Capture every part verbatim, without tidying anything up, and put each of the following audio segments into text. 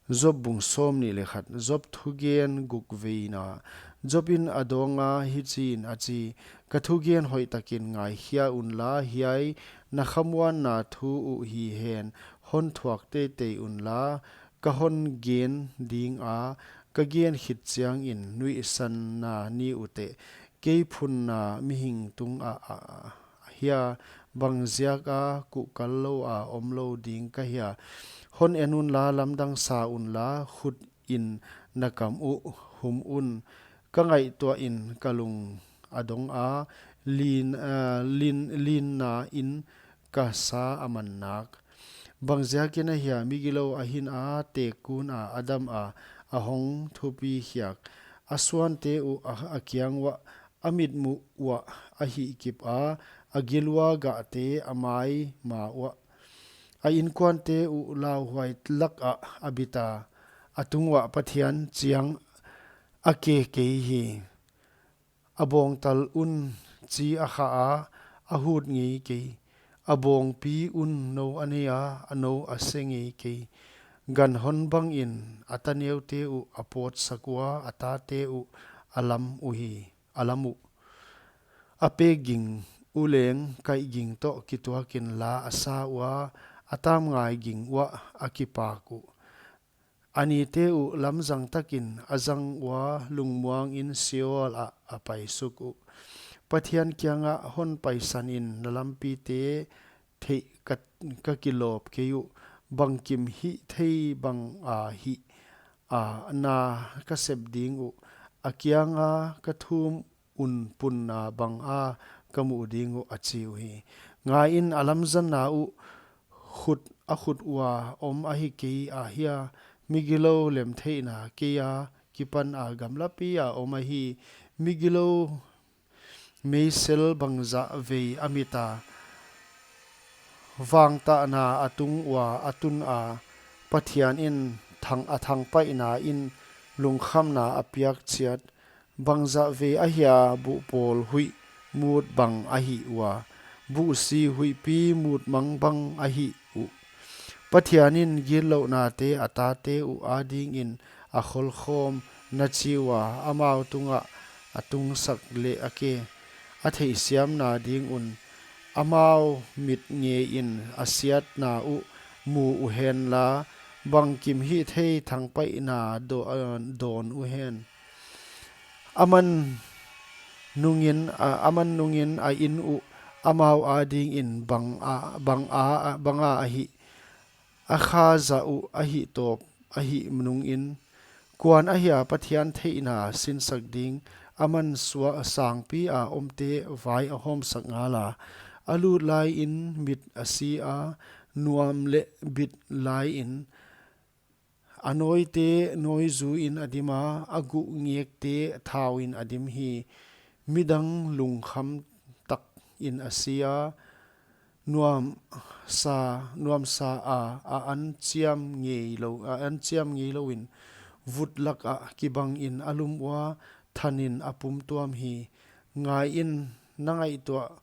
Job bung sawmnih leh khat. Job thugen guk veina. Job in a dawnga hichiin a chi: Ka thugen hoihtakin ngaikhia unla, hiai na khamuanna thu uh hi hen, hon thuak teitei unla, ka hon gen dinga, ka gen khit chiangin nuihsanna ni uteh. Kei phunna mihing tungah a, a, ahia, bangziaka kuhkal loua omlou ding ka hia? Hon en unla, lamdang sa unla, khutin na kam uh hum un. Ka ngaihtuahin ka lung a donga, lin, ah, lin, linna in ka sa a man nak. Bangziakin ahia, migilou a hina, tekuna a dama, a hong thupi khiak? A suante uh a, a kiang uah, a mitmuh uah a hihkipa, a gil ua gahte a maima uah, a inkuante uh lauhuai lakah a bita, a tunguah Pathian chiang a ke kei hi. A bawngtal un chi a khaa, a hut ngei kei. A bawngpi un nou a neia, a nou a se ngei kei. Ganhon bangin a taneute uh a pawtsak ua, a tate uh a lam uhi, a lam uh. A pek ging uh leng kaih ging toh kituakin la a sa ua, a tamngai ging uah a kipak uh. A nite uh lamzang takin a zang ua, lungmuangin Sheol ah a paisuk uh. Pathian kiangah hon paisanin na lampite theih ka, ka kilawp kei uh. Bangkim hihthei banga hih a na ka sep ding uh. A kianga ka thum un punna banga ka muh ding uh, a chi uhi. Ngaiin, a lamzanna uh khut, a khut ua om ahi kei ahia, migilou lemtheihna keia kipana gamlapia om ahi. Migilou meisel bangzah vei a mita, vangtahna a tung ua a tuna, Pathianin thang, a thangpaihna in lungkhamna a piak chiat. Bangzah vei ahia, buhpawl huih mut bang a hih ua, buhsi huihpi mut mang bang a hih uh. Pathianin gitlohnate a tate uh adingin a kholkhawm, na chi ua, amau tungah a tungsak leh a ke, a theihsiamna ding un. Amau mit ngeiin a siatna uh mu uhenla, bangkim hihthei thangpaihna do-, dawn uhen. Aman nungin, a, aman nungin a in uh amau adingin bang a, bang a, banga ahih, a kha zah uh ahih tawp ahih nungin. Kuan ahia Pathian theihna sinsak ding? Aman sua sangpia omte vai a hawmsak ngala. A lut laiin mit a sia, nuam leh bit laiin. A nawite nawi zuin a dima, a guh ngekte thauin a dim hi. Midang lungkham takin a sia, nuamsa, nuamsa a, a anchiam ngeilou, a anchiam ngeilouin vut lakah kibangin a lum ua, thanin a pumtuam hi. Ngaiin, na ngaihtuah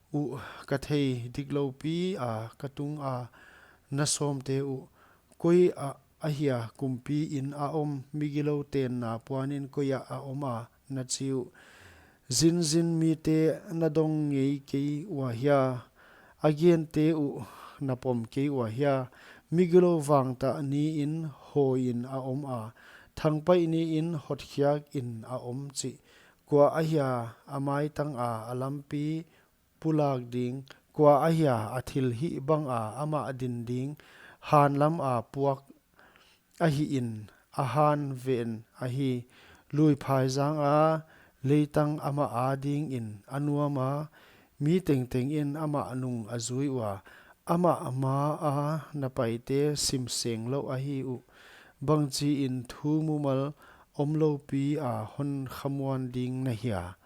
uh ka thei dikloupia ka tunga na sawmte uh. Koi ah ahia kumpiin a om, migilou tenna puanin koi ah a om a, na chi uh. Zinzin mite na dong ngei kei ua hia? A gente uh na pom kei ua hia? Migilou vangtah niin hawiin a om a, thangpaih niin hotkhiakin a om chih. Kua ahia a maitanga a lampi pulak ding? Kua ahia a thilhih banga amah din ding? Hanlama puak ahihin a han ven ahi. Lui phaizanga leitang amah adingin a nuama, mi tengtengin amah nung a zui ua. Amah maa na paite simseng lou ahi uh. Bangchiin thu mumal omloupia hon khamuan ding na hia?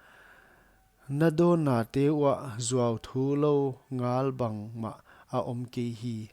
Na dawnnate uah zuau thu lou ngal bangmah a om kei hi.